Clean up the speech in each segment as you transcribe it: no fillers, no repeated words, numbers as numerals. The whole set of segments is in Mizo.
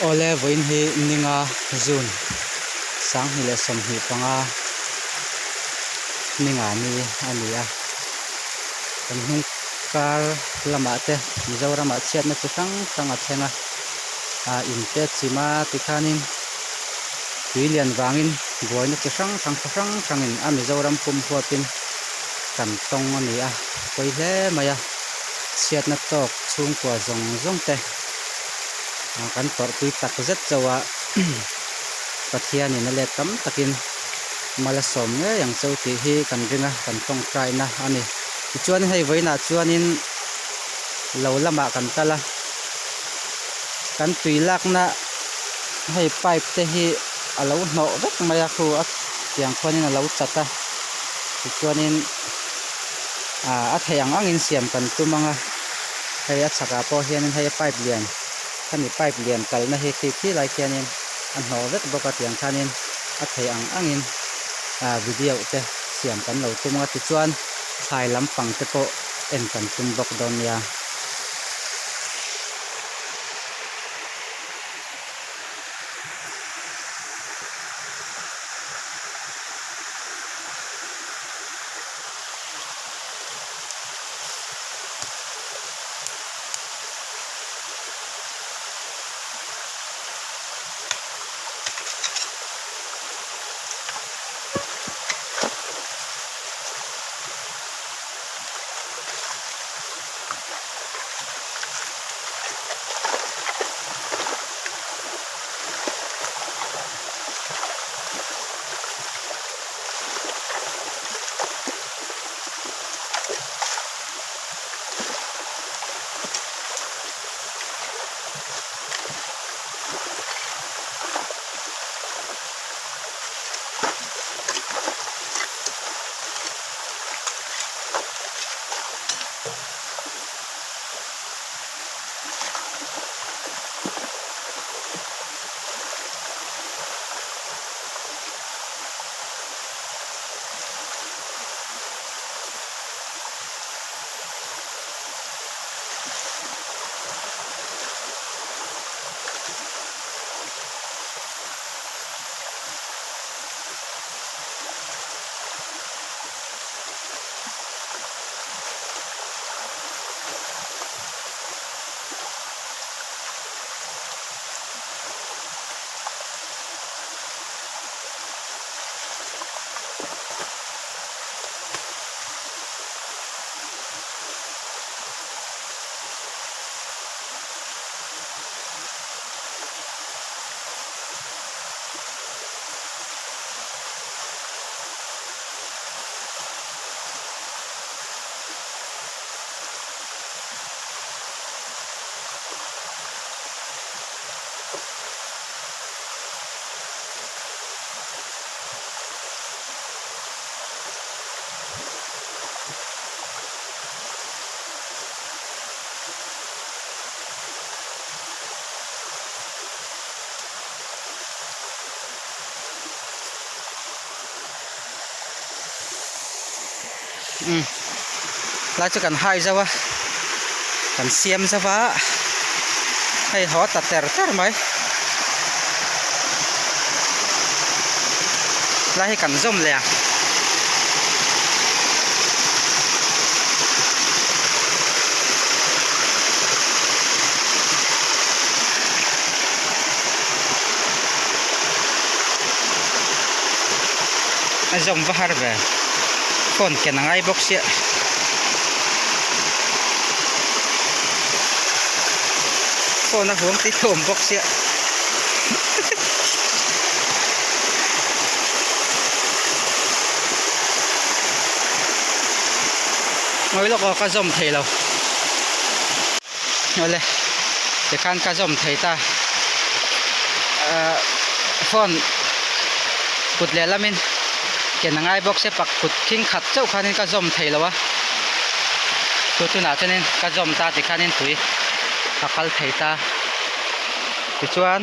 Awle vawiin hi ninga June 2025 ninga ni a ni a, kan hnung kar lamah te Mizoramah chhiatna chi hrang hrang a thleng a, ah in te chim a tikhanin tui lian vangin buaina chi hrang hrang khaw hrang hrangin a Mizoram pum huapin kan tawng a ni a, pawi hle mai a, chhiatna tawk chhungkua zawng zawng te kan tawrhpui tak zet chauh a Pathianin a let tam takin mal a sawm ngei ang cheu tih hi kan ring a kan tawngtaina a ni tichuan hei vawiinah chuanin lo lamah kan kal a kan tui lakna hei pipe te hi a lo hnawh vek mai a khu a tiang khuanin a lo chat a tichuanin ah a theih ang angin siam kan tum ang a hei a chhakah pawh hianin hei pipe lian hemi pipe lian kalna hi khi khi lai khianin a hnawh vek bawk a tiang khanin a theih ang angin ah video te siam kan lo tum ang a tichuan thlai lampang te pawh en kan tum bawk dawn nia. Umm lai chu kan hai zauh a kan siam zauh a hei haw ta ter ter mai lai hi kan zawm leh ang. A zawm va har ve phone ken a ngai bawk sia phone a huam tih a awm bawk sia ngawi lawk aw ka zawm thei lo awle tikhan ka zawm thei ta ahh phone kut leh lamin ken a ngai bawk se pak kut khing khat chauh khanin ka zawm thei lo a chu tunah chuanin ka zawm ta tikhanin tui a kal thei ta tichuan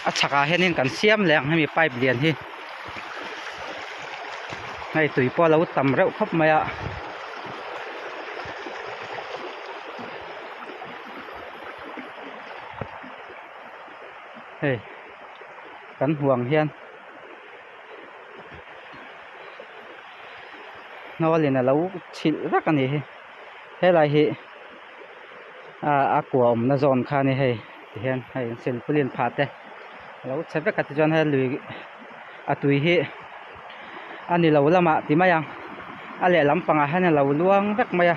a chhakah hianin kan siam leh ang hemi pipe lian hi hei tui pawh a lo tam reuh khawp mai a. Hei kan hmuh ang hian hnawl in alo chhilh vek a nih hi helai hi ah a kua awmna zawn kha a ni hei tihian hei silpaulin phah te alo chhe vek a tichuan he lui a tui hi a ni lo lamah ti mai ang a lehlam pangah hian alo luang vek mai a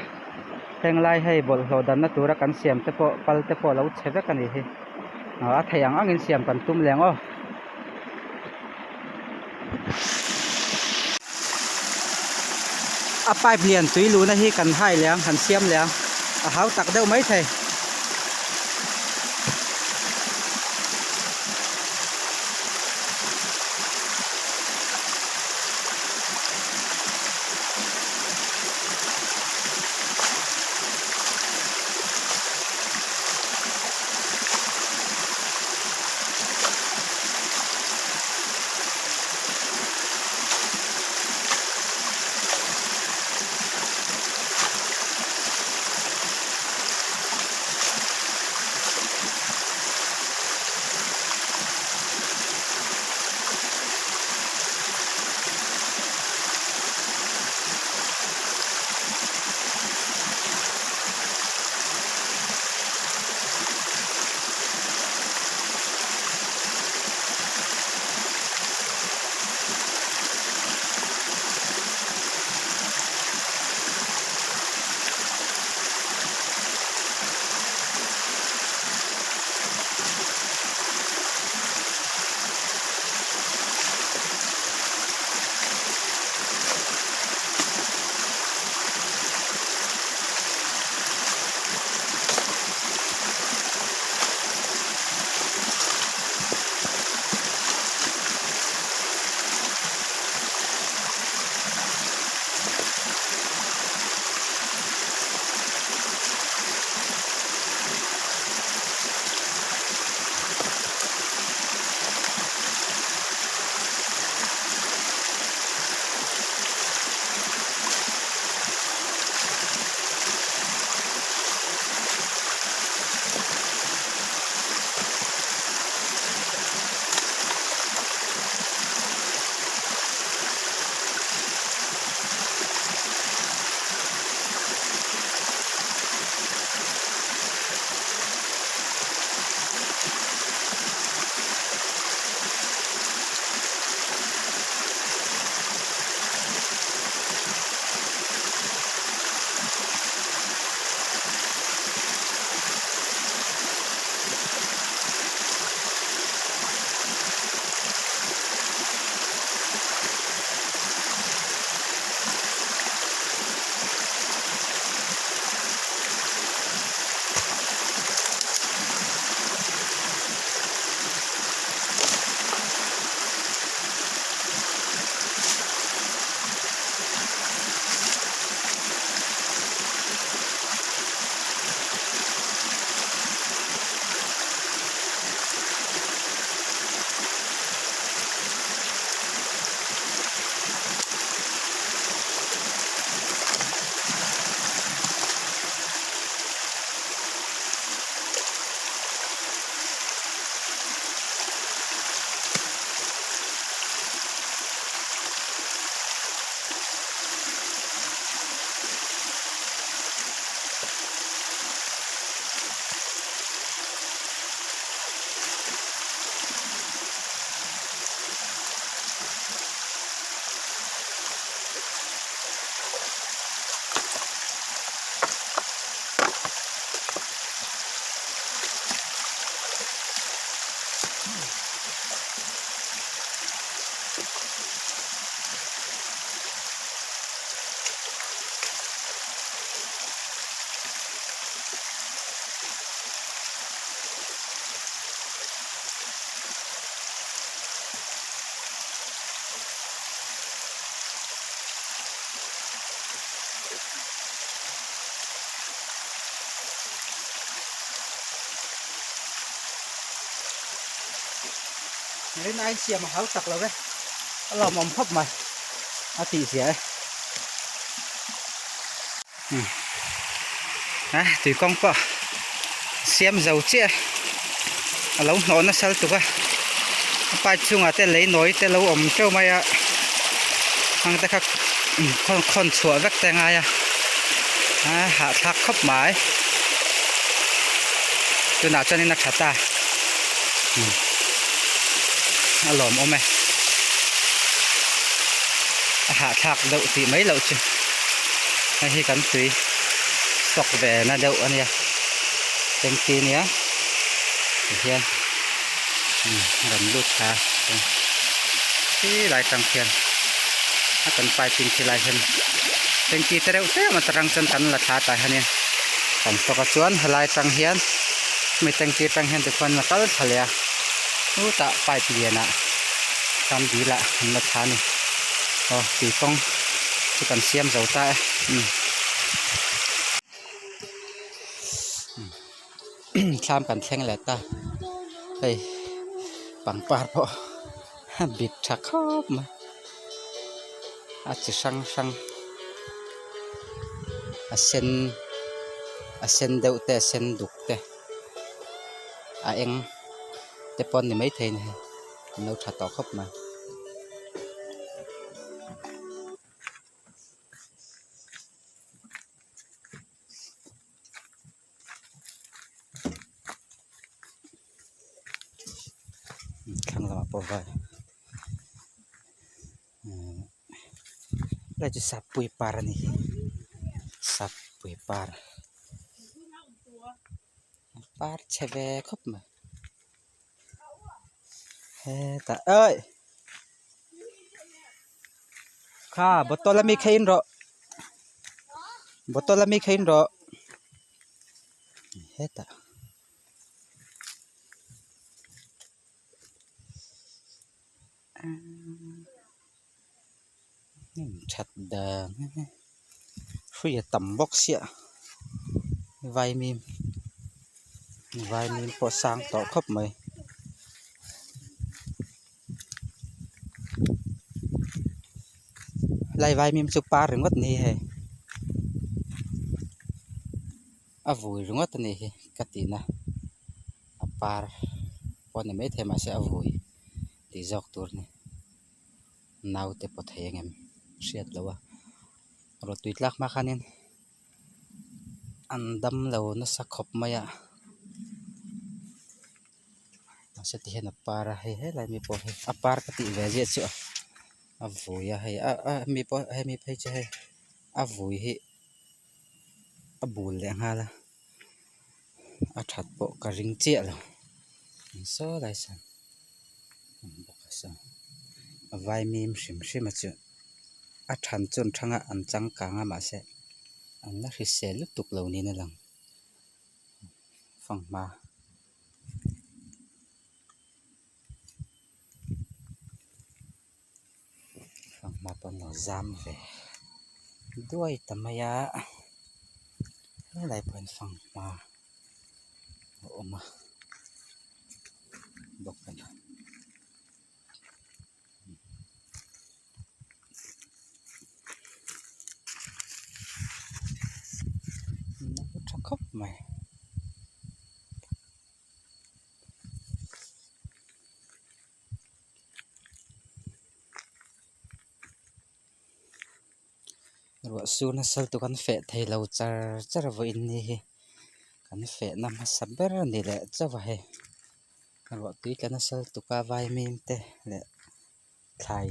heng lai hei bawlhhlawh danna tura kan siam te pawh pal te pawh alo chhe vek a nih hi a theih ang angin siam kan tum leh ang aw. A pipe lian tui luhna hi kan hai leh ang kan siam leh ang a hau tak deuh mai thei. Rin aiin siam a hau tak lo e a lawmawm khawp mai a tih zia e a tui kawng pawh siam zo chiah e. A lo hnawh nasa lutuk a a pipe chungah te lei nawi te lo awm teuh mai a hang te kha khawn chhuah vek te a ngai a a hahthlak khawp mai tunah chuanin a tha ta a lawmawm e a hahthlak deuh tih mai loh chu hei hi kan tui stock ve na deuh a nia tanky nia tihian rawn lut thla a khilai tang khian a kan pipe in khilai hian tanky te reuh tlem atang chuan kan la thla tah hianin kan stock a chuan helai tang hian hemi tanky atang hian tikhuan a kal thla leh a chutah pipe lianah tam dil ah an la thla a ni aw tui kawng chu kan siam zo ta e umm thlam kan thleng leh ta hei pangpar pawh a bit tha khawp mai a chi hrang hrang a sen a sen deuh te a sen duk te a eng te pawh an ni maithei a ni hei an lo tha tawh khawp mai. Thlang lamah pawh vai helai chu sappui par a ni hi sappui par par chhe ve khawp mai hetah awi kha bottle ami kha in rawh bottle ami kha in rawh hetah hnim that dan hrui a tam bawk sia vaimim vaimim pawh a sang tawh khawp mai. Helai vaimim chu par ringawt ni hei a vui ringawt a nih hi ka tihna a par pawh a ni maithei mahse a vui tih zawk tur a ni naute pawh thei ang em hriat loh a rawtui tlak hma khanin an dam lo nasa khawp mai a mahse ti hian a par a hei helai mi pawh hi a par ka tih ve ziah chu a vui a hei a mi pawh hemi phei chu hei a vui hi a bul leh nghal a a that pawh ka ring chiah lo saw lai sawn a vaimim hrim hrim a chu a than chu an thang a an changkang a mahse an la hrisel lutuk lo niin a lang fanghma. Fanghma pawh an lo zam ve duai ta mai a helai pawh hian fanghma a awm a bawk a ni. Tha khawp mai. Ruah sur nasa lutuk kan feh thei lo char char vawiin ni hi kan fehna hmasa ber a ni leh chauh a hei ruah tui tla nasa lutuk a vaimim te leh thlai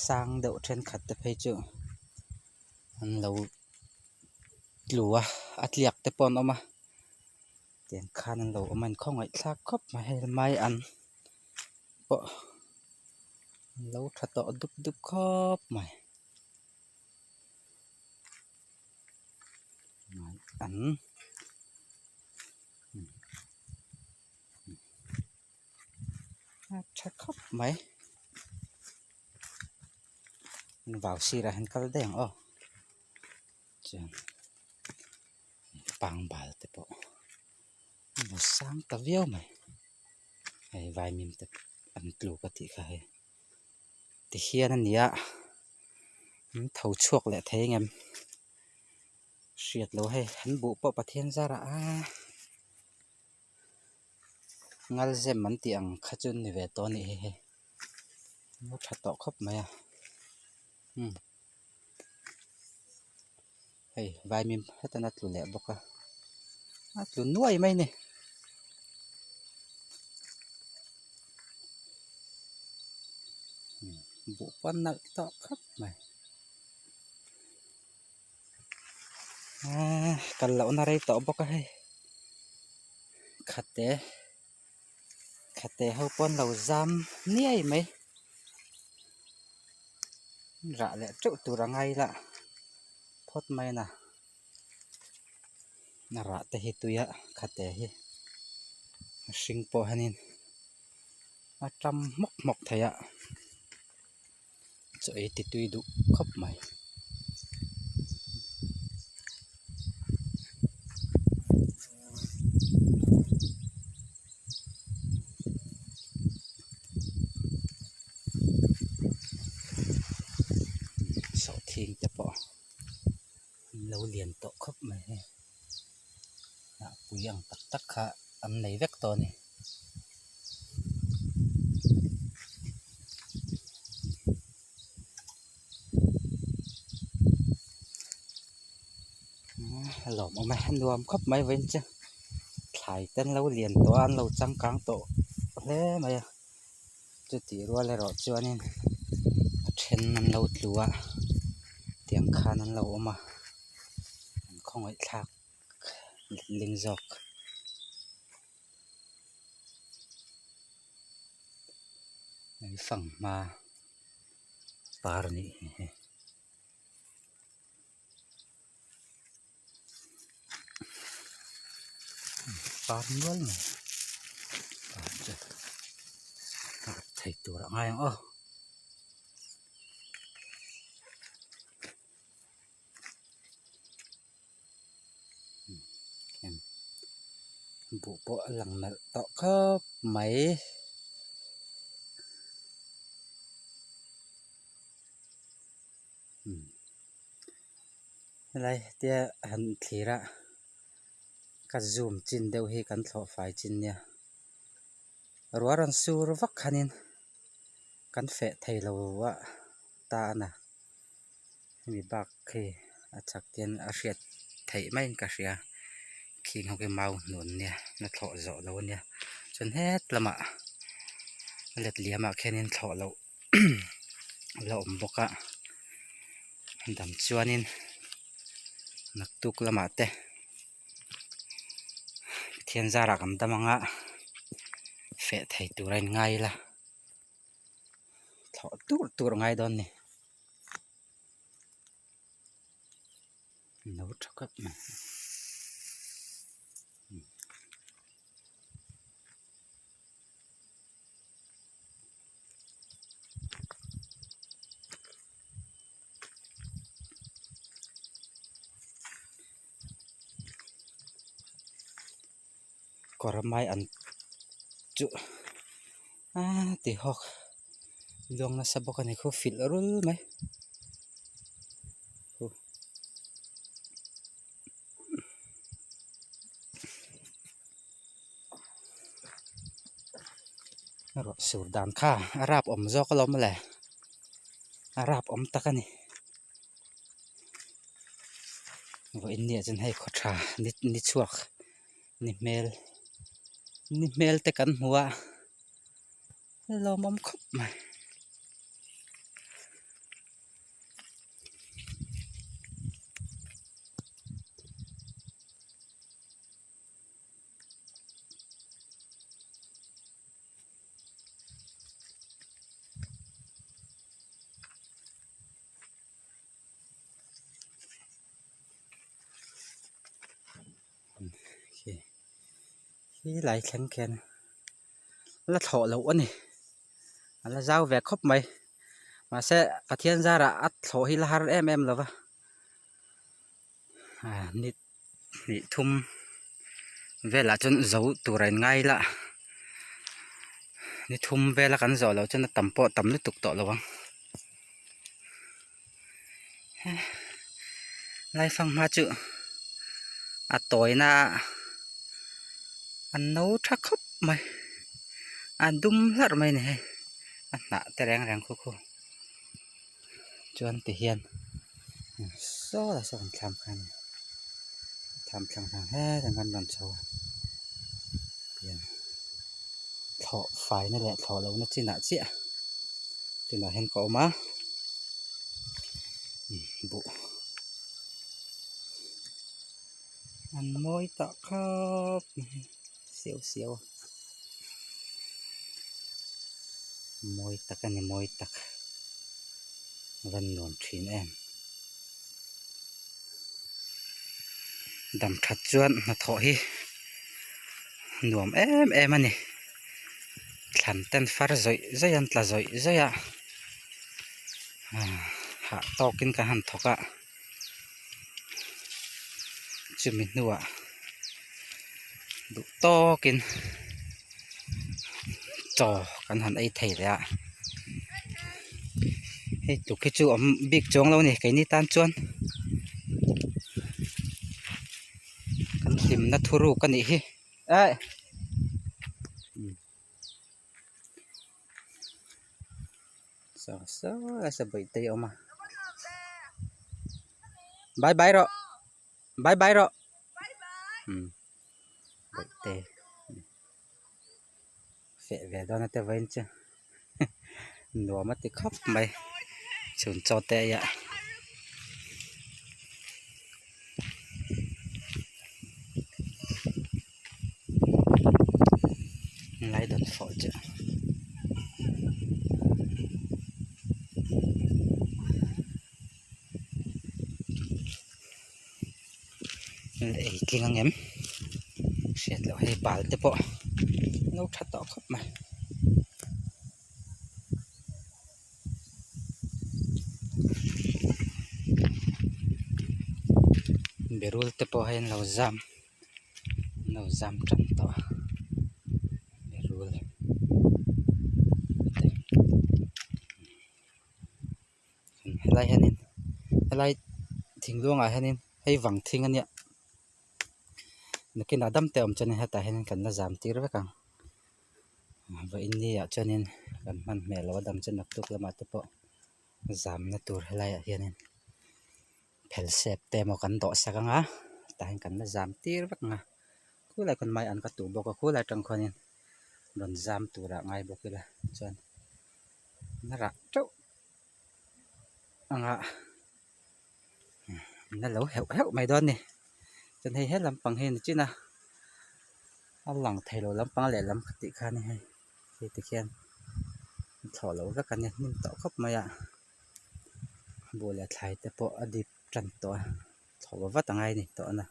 sang deuh thenkhat te phei chu an lo tlu a a tliak te pawh an awm a tiang khan an lo awm a inkhawngaih thlak khawp mai hei mai an pawh an lo tha tawh dup dup khawp mai an a tha khawp mai vau sirah hian kal daih ang aw chuan pangbal te pawh a lo sang ta viau mai hei vaimim te an tluk a tih kha hei tihian a ni a an tho chhuak leh thei ang em hriat loh hei an buh pawh Pathian zarah a. Ngalzem an tih ang kha chu ni ve tawh a nih hi hei a tha tawh khawp mai a umm hei vaimim heten a tlu leh bawk a a tlu nuai mai a ni. Buh pawh a nalh tawh khawp mai aaa kal lohna rei tawh bawk a hei khate khate ho pawh an lo zam niai mai rah leh teuh tur a ngai la phawt mai a na rah te hi tui a khate hi a hring pawh hianin a tam hmawk hmawk thei a chaw ei ti tui duh khawp mai. Sawhthing te pawh an lo lian tawh khawp mai hei hnahpui ang tak tak kha an nei vek tawh a ni. A lawmawm e a nuam khawp mai vawiin chu thlai te an lo lian tawh a an lo changkang tawh hle mai a chutih rual erawh chuanin a then an lo tlu a tiang khan an lo awm a an khawngaih thlak letling zawk. Fanghma par a nih hi hei. Par nual mai par chu a rat thei tur a ngai ang aw. Buh pawh a lang nalh tawh khawp mai. Helai tia han thlir a ka zoom chin deuh hi kan thlawh fai chin nia ruah rawn sur vak khanin kan feh thei lo a ta a na hemi bak khi a chak hian a hriat theih maiin ka hria khing ho khi mau hnun nia la thlawh zawh lo ania chuan het lamah a let liamah khianin thlawh loh. A la awm bawk a dam chuanin naktuk lamah te Pathian zarah kan dam anga feh thei tur a inngai ila thlawh tur tur a ngai dawn a ni. No tha khawp mai. Kawr mai an chuh a ti hawk luang nasa bawk a ni khu filh rul mai. Ruah sur dan kha a rap awm zawk alawm le a rap awm tak a ni vawiin ni ah chuan hei khaw tha ni chhuak ni hmel ni hmel te kan hmu a lawmawm khawp mai. Khi lai thleng khian la thlawh loh a ni a la zau ve khawp mai mahse Pathian zarah a thlawh hi la har em em lo va ni hnih thum velah chuan zo tur a inngai la ni thum vela kan zawh loh chuan a tam pawh a tam lutuk tawh lo ang laifang hma chu a tawina a no tha khawp mai. A dum hlarh mai a ni hei a hnah te reng reng khu khu chuan ti hian saw lai saw kan thlam khan thlam thlang thlang hetah khan rawn chho a tihian thlawh faina leh thlawh lohna chinah chiah tunah hian ka awm a buh an mawi tah khawp mai siau siau a. Mawi tak a ni mawi tak a van nuam thin em dam that chuan hnathawh hi nuam em em a ni thlan ten far zawih zawih a an tla zawih zawih a hah tawkin kan han thawk a chumi hnuah duh tawkin chaw kan han ei thei leh a hei tluk hi chu awm bik chuang lo a ni keini tan chuan kan hlimna thuruk a nih hi eh. Saw saw a sa bawih te a awm a bye bye rawh bye bye rawh umm bawih te feh ve dawn a te vawiin chu nuam a ti khawp mai chhun chaw te a eiah. Lai dawn fawh chu ei tling ang em hriat loh hei bal te pawh an lo tha tawh khawp mai. Berul te pawh hei an lo zam. An lo zam tan tawh a berul te helai hianin helai thingluangah hianin hei vang thing a nia nakinah dam te a awm chuanin hetah hianin kan la zam tir vek ang vawiin ni ah chuanin kan hman hmel loh a dam chu naktuk lamah te pawh zamna tur helaiah hianin. Phel sep te emaw kan dawh sak ang a tah hian kan la zam tir vek ang a khulai khawn mai an ka tuh bawk a khulai atang khuanin rawn zam turah ngai bawk ila chuan a rah teuh ang a an la lo heuh heuh mai dawn a ni chuan hei he lampang hi ni chin a a lang theilo lampang lehlam ka tih khan hei hei tikhian a thlawh loh vek a ni hnim tawh khawp mai a. Buh leh thlai te pawh a dip tan tawh a thlawh va vat a ngai a ni tawh na.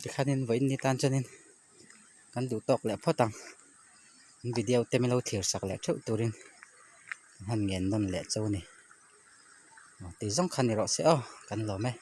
Tikhanin vawiin ni tan chuanin kan duh tawk leh phawt ang an video te min lo thlir sak leh theuh turin an han ngen nawn leh chauh a ni tih zawng kha ni rawh se aw kan lawm e.